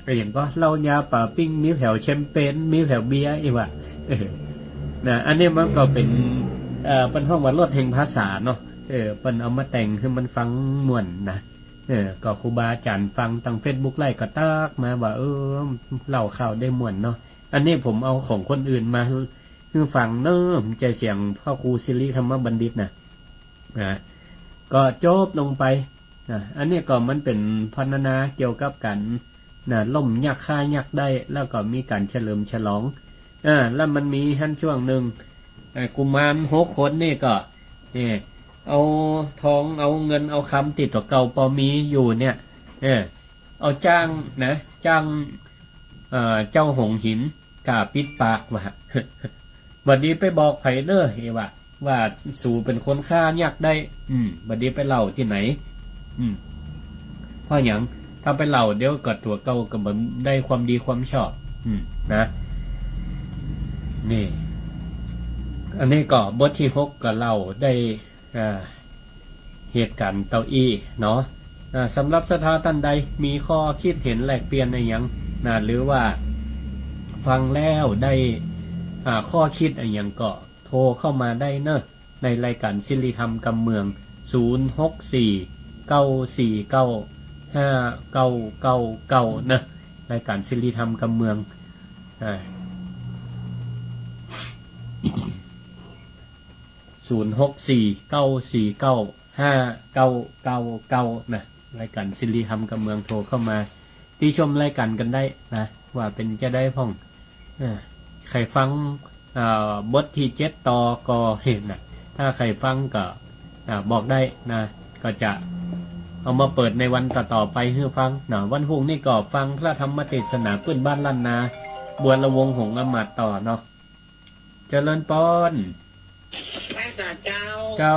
อะหยังก็ เหล้ายาป๋าปิ้ง มีแผวแชมเปญ มีแผวเบียร์ อี้หว่า เออ นะ อันนี้มันก็เป๋น เอ่อ เปิ้นฮ้องว่ารสแห่งภาษาเนาะ เออ เปิ้นเอามาแต่งหื้อมันฟังม่วนนะ เออ ก็ครูบาอาจ๋ารย์ฟังตางเฟซบุ๊กไลฟ์ก็ตั๊กมาว่า เออ เล่าข่าวได้ม่วนเนาะ อันนี้ผมเอาของคนอื่นมาหื้อฟังเนาะ บ่ใจ้เสียงพระครูสิริธรรมบัณฑิตนะ นะ ก็จบลงไป นะ อันนี้ก็มันเป๋นพรรณนาเกี่ยวกับก๋าน นะ ล้มยักษ์ฆ่ายักษ์ได้ แล้วก็มีก๋านเฉลิมฉลอง อ่า แล้วมันมีหั้นช่วงนึ่ง ไอ้กุมารหกคนนี่ก็ นี่ เอาทองเอาเงินเอาคำตี้ตั๋วเก่าปอมีอยู่เนี่ย เออ เอาจ้างนะ จ้าง เอ่อ เจ้าหงส์หิน ก้าปิดปากว่า บ่ดีไปบอกใผเน่อ เอว่า ว่าสูเป๋นคนฆ่ายักษ์ได้ อืม บ่ดีไปเล่าตี้ไหน อืม เพราะหยัง ถ้าไปเล่าเดี๋ยวก็ตั๋วเก่าก็บ่ได้ความดีความชอบ อืม นะ นี่ อันนี้ก็บทตี้หกก็เล่าได้ อ่า เหตุก๋ารณ์เต้าอี้เนาะ อ่า สำหรับศรัทธาต้านใดมีข้อคิดเห็นแลกเปลี่ยนอะหยังนะ หรือว่าฟังแล้วได้ อ่า ข้อคิดอะหยังก็โทรเข้ามาได้เนาะ ในรายก๋านสิริธรรมกำเมือง ศูนย์ หก สี่ เก้า สี่ เก้า ห้า เก้า เก้า เก้า นะ รายก๋านสิริธรรมกำเมือง อ่า ศูนย์ หก สี่ เก้า สี่ เก้า ห้า เก้า เก้า เก้า นะ รายก๋านสิริธรรมกำเมือง โทรเข้ามาติชมรายก๋านกั๋นได้นะ ว่าเป๋นจาใดพ่อง อ่า ใผฟัง อ่า บทตี้เจ็ดต่อก็เห็นนะ ถ้าใผฟังก็ อ่า บอกได้นะ ก็จะเอามาเปิดในวันต่อๆ ไปหื้อฟังนะ วันพุธนี่ก็ฟังพระธรรมเตสนาปื้นบ้านล้านนา บวรวงศ์หงส์อำมาตย์ต่อเนาะ เจริญปอน ไหว้สาเจ้า เจ้า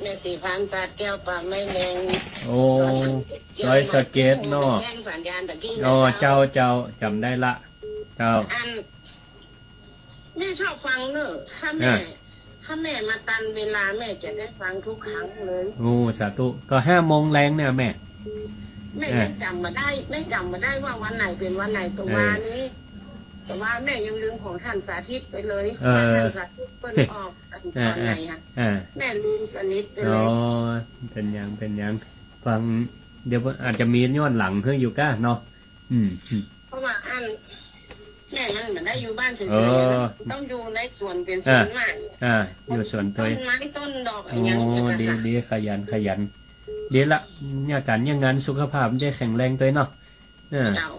แม่ศรีพันธ์ สาแก้ว ปากไม้แดง โอ้ ดอยสะเก็ดเนาะ แจ้งสัญญาณตะกี้นะ อ๋อ เจ้า เจ้า เจ้า จ๋ำได้ละ เจ้า อัน แม่ชอบฟังเนอะ ถ้าแม่ อ่ะ ถ้าแม่มาตันเวลาแม่จะได้ฟังทุกครั้งเลย โอ้ สาธุ ก็ห้าโมงแลงเนี่ยแม่ แม่ อ่ะ ยังจ๋ำบ่ได้ แม่จ๋ำบ่ได้ว่าวันไหนเป๋นวันไหน ตะวานี้ เออ แต่ว่าแม่ยังลืมของท่านสาธิตไปเลย เออ ว่าท่านสาธิตเปิ้นออกอัน เออ ตอนไหนอะ เออ แม่ลืมสนิทไปเลย อ๋อ เป๋นหยัง เป๋นหยัง ฟัง เดี๋ยวอาจจะมีย้อนหลังหื้ออยู่ก้าเนาะ อืม อืม เพราะว่าอัน แม่มันบ่ได้อยู่บ้านเฉยๆ เออ ต้องอยู่ในสวนเป๋นสวนมาก อ่า อยู่สวนตวย ต้นไม้ต้นดอกอะไรอย่างเงี้ย โอ้ ดี ค่ะ ดี ขยัน ขยัน ดีละ เยียะก๋านเยียะงาน สุขภาพจะแข็งแรงตวยเนาะ เออ เจ้า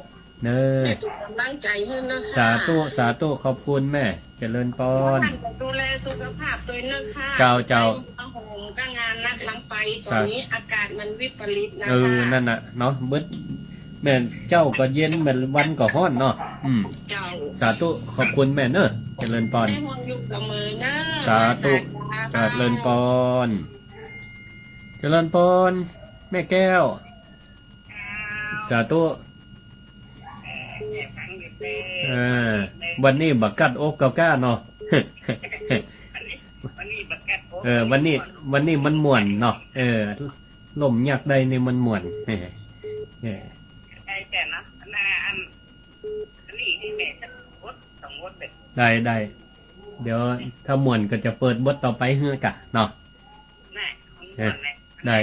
เนอะ แม่เป๋นก๋ำลังใจ๋หื้อนะคะ สาธุ สาธุ ขอบคุณแม่ เจริญปอน ท่านก็ดูแลสุขภาพตวยนะคะ เจ้า เจ้า ไปเอาของกลางงานนักลำไป ตอนนี้อากาศมันวิปริตนะคะ เออ นั่นน่ะเนาะ เบิด แม่นเจ๊าก็เย็น แม่นวันก็ฮ้อนเนาะ อืม เจ้า สาธุ ขอบคุณแม่เนอะ เจริญปอน แม่ห่วงอยู่เสมอเนอะ สาธุ เจริญปอน เจริญปอน แม่แก้ว สาธุ เออ วันนี้บ่กัดอกเก่าก้าเนาะ วันนี้บ่กัดอก เออ วันนี้ วันนี้มันม่วนเนาะ เออ ลมยากได้นี่มันม่วน เออ ได้แต่เนาะ อันน่ะ อัน อันนี้หื้อแม่สักบทสองบทเด้อ ได้ ได้ เดี๋ยวถ้าม่วนก็จะเปิดบทต่อไปหื้อกะเนาะ น่ะ ของม่วนน่ะ เออ ได้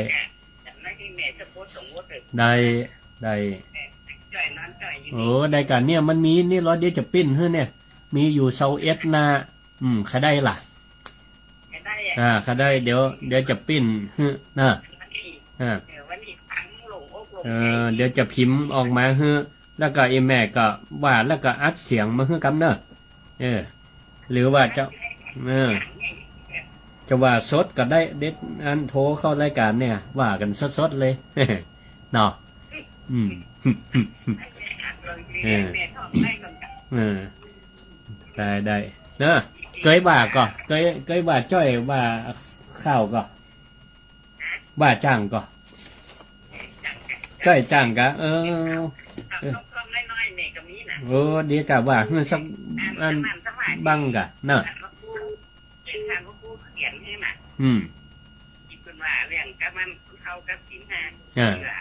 อันน่ะ หื้อแม่สักบทสองบทเด้อ ได้ ได้ เออ จ้อยนอนจ้อยอยู่ โอ้ ได้กะเนี่ยมันมีนี่ลอ เดี๋ยวจะปริ้นหื้อเนี่ย มีอยู่ซาวเอ็ดหน้า อืม ใค่ได้ล่ะ ใค่ได้อะ อ่า ใค่ได้ เดี๋ยว เดี๋ยวจะปริ้นหื้อนะ วันนี้ อ่า เออ วันนี้ฟังโล่งอกโล่ง เออ ใจ๋ เดี๋ยวจะพิมพ์ออกมาหื้อ แล้วก็ไอ้แม่ก็ว่า แล้วก็อัดเสียงมาหื้อกำเนอะ เออ หรือว่าจะ เออ จะว่าสดก็ได้ เด็ดอันโทรเข้ารายการเนี่ย ว่ากั๋นสดๆ เลย เนาะ อืม เออ เออ ได้ ได้ เนอะ เกยว่าก่อ เกย เกยว่าจ้อยว่าข้าวก่อ ว่าจ้างก่อ จ้อยจ้างกะ เออ เออ เออ เดี๋ยวกะว่าหื้อสักอันบ้างกะ เนอะ อืม เปิ้นว่าเรื่องกำมันเข้ากับศีลห้า อ่า เชื่อ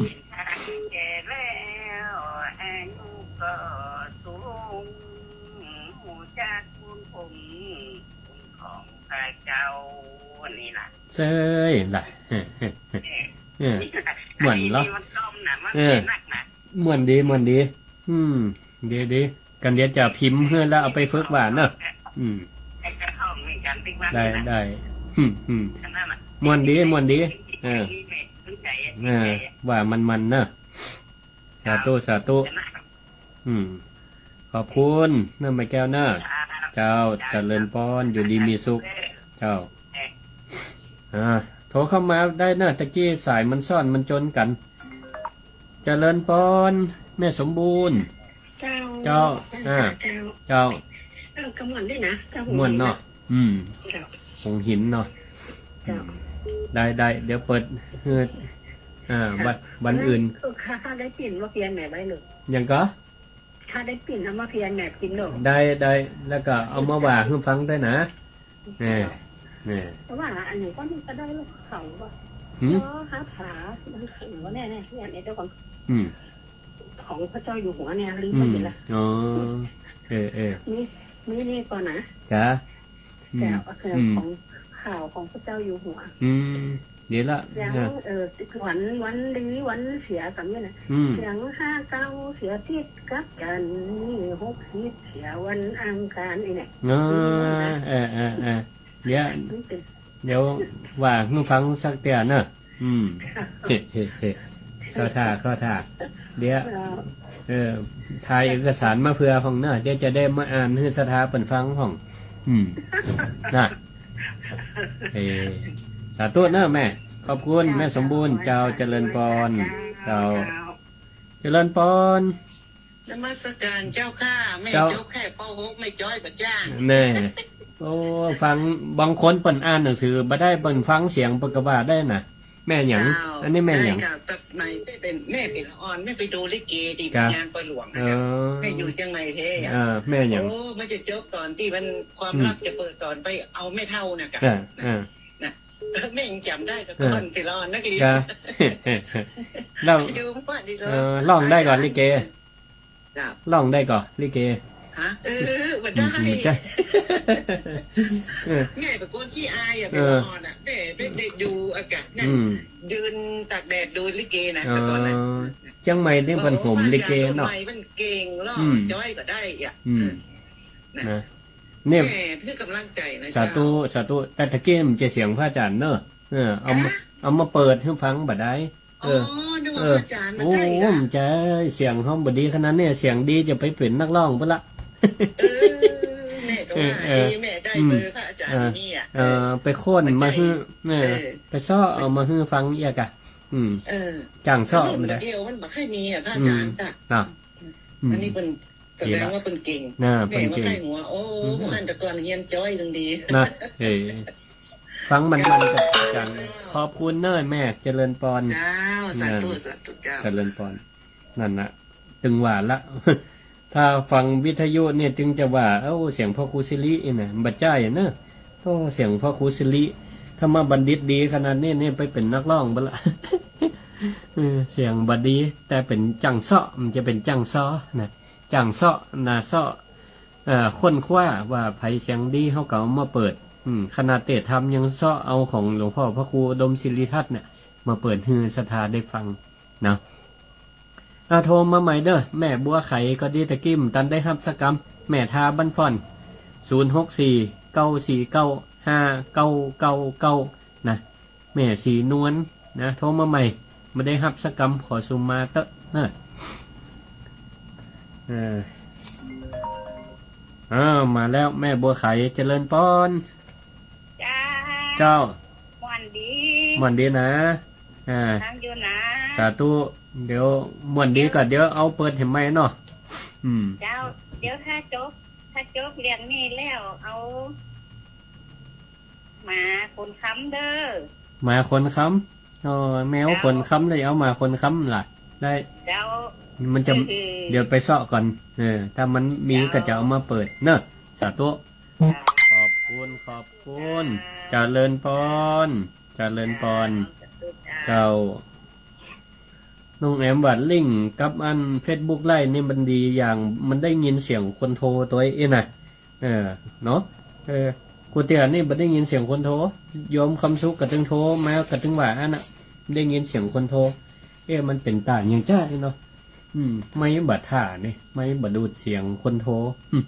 ศีลห้าแก่แล้วอายุก็สูง ฮู้จักบุญคุณ คุณของพระเจ้า นี่ล่ะ เซ้ยล่ะ เออ เออ ม่วนเหรอ อันนี้มันต้มน่ะ มัน เออ หนักน่ะ ม่วนดี ม่วนดี อืม ดี ดี กันเดี๋ยวจะพิมพ์หื้อแล้วเอาไปฝึกว่าเนอะ อืม ไอ้กระท่อมนี่กันติ๊กว่า ได้ นี่นะ ได้ อืม อืม อันนั้นน่ะ ม่วนดี ม่วนดี เออ นี่แม่สนใจ๋อะ เออ สนใจ๋อะ ว่ามันๆ เนอะ สาธุ สาธุ อืม ขอบคุณเนอะ แม่แก้วเนอะ เจ้า เจ้า เจริญปอน อยู่ดีมีสุข เจ้า อ่า โทรเข้ามาได้เนอะ ตะกี้สายมันซ้อนมันจนกั๋น เจริญปอน แม่สมบูรณ์ เจ้า เจ้า อ่า เจ้า เจ้า เออ ก็ม่วนดีนะ เจ้า ม่วนเนาะ อืม เจ้า หงส์หินเนาะ เจ้า อืม ได้ ได้ เดี๋ยวเปิดหื้อ อ่า วัน วันอื่น เออ ข้า ข้าได้ปริ้นมาเปียนแหมไว้เลย หยังก่อ ข้าได้ปริ้นเอามาเปียนแหมปริ้นเนาะ ได้ ได้ แล้วก็เอามาว่าหื้อฟังด้วยนะ เออ เออ แต่ว่าอันนี้ก็มันก็ได้ลูกเขาว่ะ หืม เนาะ คาถา มันคือว่าเนี่ย เนี่ย เนี่ย เนี่ย เจ้าของ อืม ของพระเจ้าอยู่หัวเนี่ย ลืมไปหมดละ อืม อ๋อ เออ เออ นี่ นี่ นี่ก่อนนะ จ้ะ อืม แต่ เออ อืม ของข่าวของพระเจ้าอยู่หัว อืม เดี๋ยวละ เสียง นะ เออ วัน วันดีวันเสียกับนี่นะ อืม เสียงห้าเก้าเสียติดกับกัน นี่หกสิบเสียวันอังคารนี่เนี่ย อ๋อ อืม นะ เออ เออ เออ เดี๋ยว มันเป็น เดี๋ยวว่าหื้อฟังสักเตื้อเนอะ อืม เฮ้ เฮ้ เฮ้ เข้าท่า เข้าท่า เดี๋ยว เออ เออ ถ่ายเอกสารมาเผื่อพ่องเนอะ เดี๋ยวจะได้มาอ่านหื้อศรัทธาเปิ้นฟังพ่อง อืม นะ เออ สาธุเนอะแม่ ขอบคุณแม่สมบูรณ์ เจ้า เจริญปอน เจ้า เจ้า เจริญปอน นมัสการเจ้าข้า แม่ เจ้า จบแค่ ป.หก แม่จ้อยบ่จ้าง แน่ โอ้ ฟัง บางคนเปิ้นอ่านหนังสือบ่ได้ เปิ้นฟังเสียงเปิ้นก็ว่าได้นะ แม่หยัง เจ้า อันนี้แม่หยัง ได้ค่ะ แต่ไหนแม่เป๋น แม่เป๋นละอ่อน แม่ไปดูลิเกตี้ ครับ งานปอยหลวงนะ เออ แม่อยู่เจียงใหม่แท้อะ เออ แม่หยัง โอ้ มันจะจบตอนตี้มันความลับ อืม จะเปิดตอนไปเอาแม่เฒ่าน่ะ ครับ นะ อ่า นะ แม่ยังจ๋ำได้แต่ก่อน เออ เป๋นละอ่อนนักเรียน ครับ แล้ว ไปดูก่อนดีกว่า เออ ร้องได้ก่อลิเก เจ้า ร้องได้ก่อ ลิเก ฮะ เออ บ่ได้ อืม บ่ได้ เออ แม่เป๋นคนขี้อายอะ เป๋นอ่อนอะ แม่บ่ได้ดูอะกะ นั่น อืม ยืนตากแดดดูลิเกนะ อ๋อ แต่ก่อนนะ เจียงใหม่นี่เปิ้นโหมลิเกเนาะ โอ้ พระอาจ๋ารย์คนใหม่เปิ้นเก่ง ร้อง อืม จ้อยก็ได้อะ อืม เออ นะ นะ เนี่ย แม่หื้อกำลังใจ๋นะ สาธุ เจ้า สาธุ แต่ตะกี้มันจะเสียงพระอาจ๋ารย์เนาะ เออ เอามา ฮะ เอามาเปิดหื้อฟังบ่ได้ เออ อ๋อ นึกว่า เออ พระอาจ๋ารย์มาใก้อีกอะ โอ้ บ่ใจ้ เสียงเฮาบ่ดีขนาดนี้ เสียงดีจะไปเป๋นนักร้องปุ้นละ เออ แม่ก็ว่า เออ เออ ดี แม่ได้ อืม เบอร์พระอาจ๋ารย์ เออ นี่อะ เออ ไปค้นมาหื้อ เออ เออ ไปเซาะเอามาหื้อฟังเอียกอะ อืม เออ จ้างเซาะ แล้วรุ่น บ่ได้ เดี๋ยวมันบ่ค่อยมีอะ พระอาจ๋ารย์ อืม จ้ะ อ่ะ อืม อันนี้เปิ้น แสดงว่าเปิ้นเก่ง น่ะ แม่ เปิ้นเก่ง มาใก้หัว โอ้ อืม พวกอั้นแต่ก่อนเฮียนจ้อยตึงดี น่ะ เออ ฟังมันๆ กับอาจ๋ารย์ ขอบคุณเน้อแม่ เจริญปอน เจ้า สาธุ นั่น สาธุเจ้า เจริญปอน นั่นน่ะ ตึงว่าละ ถ้าฟังวิทยุเนี่ยจึงจะว่า เอ้า เสียงพ่อครูสิรินี่นะ บ่ใจ้เนอะ โอ้ เสียงพ่อครูสิริ ธรรมบัณฑิตดีขนาดนี้เนี่ย ไปเป๋นนักร้องปุ้นละ เออ เสียงบ่ดี แต่เป๋นจ้างเซาะ มันจะเป๋นจ้างเซาะนะ จ้างเซาะนะ เซาะ เอ่อ ค้นคว้าว่าใผเสียงดี เฮาก็เอามาเปิด อืม ขนาดเตธรรมยังเซาะเอาของหลวงพ่อพระครูอุดมสิริทัตน์เนี่ย มาเปิดหื้อศรัทธาได้ฟังเนาะ อ่ะ โทรมาใหม่เด้อ แม่บัวไขก็ดี ตะกี้บ่ตันได้ฮับสักกำ แม่ทาบ้านฟ้อน ศูนย์หกสี่ เก้าสี่เก้า ห้าเก้าเก้าเก้า นะ แม่ศรีนวลนะ โทรมาใหม่ บ่ได้ฮับสักกำ ขอสุมมาเต๊อะนะ เออ อ้าว มาแล้ว แม่บัวไข เจริญปอน เจ้า เจ้า ม่วนดี ม่วนดีนะ อ่า ฟังอยู่นะ สาธุ เดี๋ยวม่วนดีก็ เดี๋ยวเอาเปิดหื้อใหม่เนาะ อืม เจ้า เดี๋ยวถ้าจบ ถ้าจบเรื่องนี้แล้วเอา หมาขนคำเด้อ หมาขนคำ อ๋อ แมวขนคำเลย เอาหมาขนคำล่ะ ได้ เจ้า มันจะ เออ เดี๋ยวไปเซาะก่อน เออ ถ้ามันมี เจ้า ก็จะเอามาเปิดเนอะ สาธุ เจ้า ขอบคุณ ขอบคุณ เจ้า เจริญปอน เจริญปอน เจ้า สาธุเจ้า เจ้า น้องแอมว่าลิงก์กับอันเฟซบุ๊กไลฟ์นี่มันดีอย่าง มันได้ยินเสียงคนโทรตวยเอ้ยนะ เออ เนาะ เออ กูเตื้อนี่บ่ได้ยินเสียงคนโทร โยมคำสุขก็ตึงโทรมา ก็ตึงว่าอันน่ะ ได้ยินเสียงคนโทร เอ๊ะ มันเป๋นต๋าหยังจ้านี่เนาะ อืม ไมค์บ่ถ่านี่ ไมค์บ่ดูดเสียงคนโทร อืม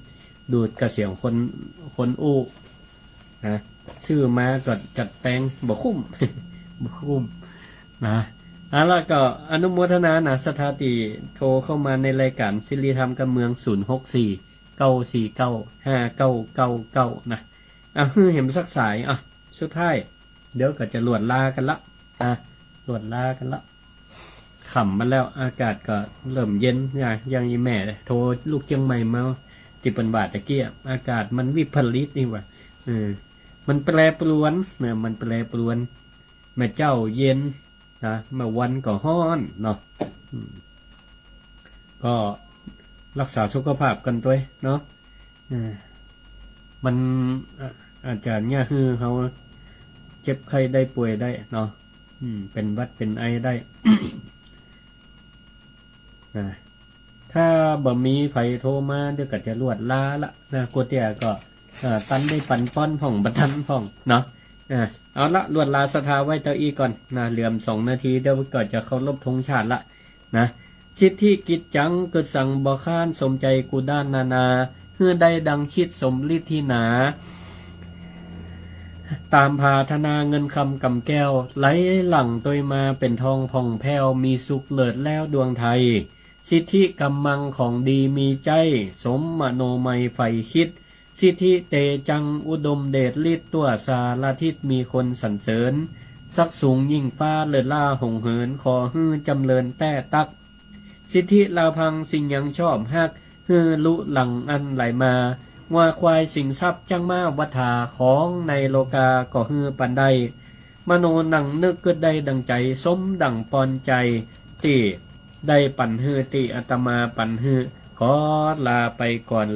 ดูดก็เสียงคน คนอู้ นะ ซื้อมาก็จัดแปลงบ่คุ้ม บ่คุ้ม นะ เอาละก็อนุโมทนานะ ศรัทธาตี้โทรเข้ามาในรายการสิริธรรมกำเมือง ศูนย์หกสี่ เก้าสี่เก้า ห้าเก้าเก้าเก้า นะ อ่ะ หื้อแหมสักสาย อ่ะ สุดท้าย เดี๋ยวก็จะลวดลากั๋นละ อ่ะ ลวดลากั๋นละ ค่ำมาแล้ว อากาศก็เริ่มเย็น อย่าง อย่างอีแม่โทรลูกเจียงใหม่มา ตี้เปิ้นว่าตะกี้ อากาศมันวิปริตนี่หว่า เออ มันแปรปรวนนะ มันแปรปรวน เมื่อเจ๊าเย็นนะ เมื่อวันก็ฮ้อนเนาะ อืม ก็รักษาสุขภาพกั๋นตวยเนาะ เออ มัน อ่ะ อาจจะเยียะหื้อเฮาเจ็บไข้ได้ป่วยได้เนาะ อืม เป๋นหวัดเป๋นไอได้ นะ ถ้าบ่มีใผโทรมา เดี๋ยวก็จะลวดลาละนะ กูเตื้อก็ เอ่อ ตันได้ปันป้อนพ่องบ่ตันพ่องเนาะ เออ เอาละ ลวดลาศรัทธาไว้เต้าอี้ก่อนนะ เหลือสองนาที เดี๋ยวก็จะเคารพธงชาติละ นะ สิทธิกิจจัง กึ๊ดสังบ่ค้าน สมใจ๋กู้ด้านนานา หื้อได้ดังคิดสมฤทธิหนา ต๋ามผาถนาเงินคำกำแก้ว ไหลหลั่งตวยมาเป๋นทองผ่องแผ้ว มีสุขเลิศแล้วดวงไทย สิทธิก๋ำมังของดีมีใจ๊ สมมโนมัยใฝ่คิด สิทธิเตจังอุดมเดชฤทธิ์ ทั่วสารทิศมีคนสรรเสริญ ศักดิ์สูงยิ่งฟ้าเลิศล้าหงส์เหิน ขอหื้อจ๋ำเริญแต๊ตั๊ก สิทธิลาพังสิ่งยังชอบฮัก หื้อลุหลั่งอันไหลมา งัวควายสิงทรัพย์จั๊งม้าวัฏฐา ของในโลกาก็หื้อปันได้ มโนหนังนึกกึ๊ดได้ดังใจ๋ สมดั่งปอนใจ๋ ตี้ได้ปันหื้อ ตี้อาตมาปันหื้อ ขอลาไปก่อน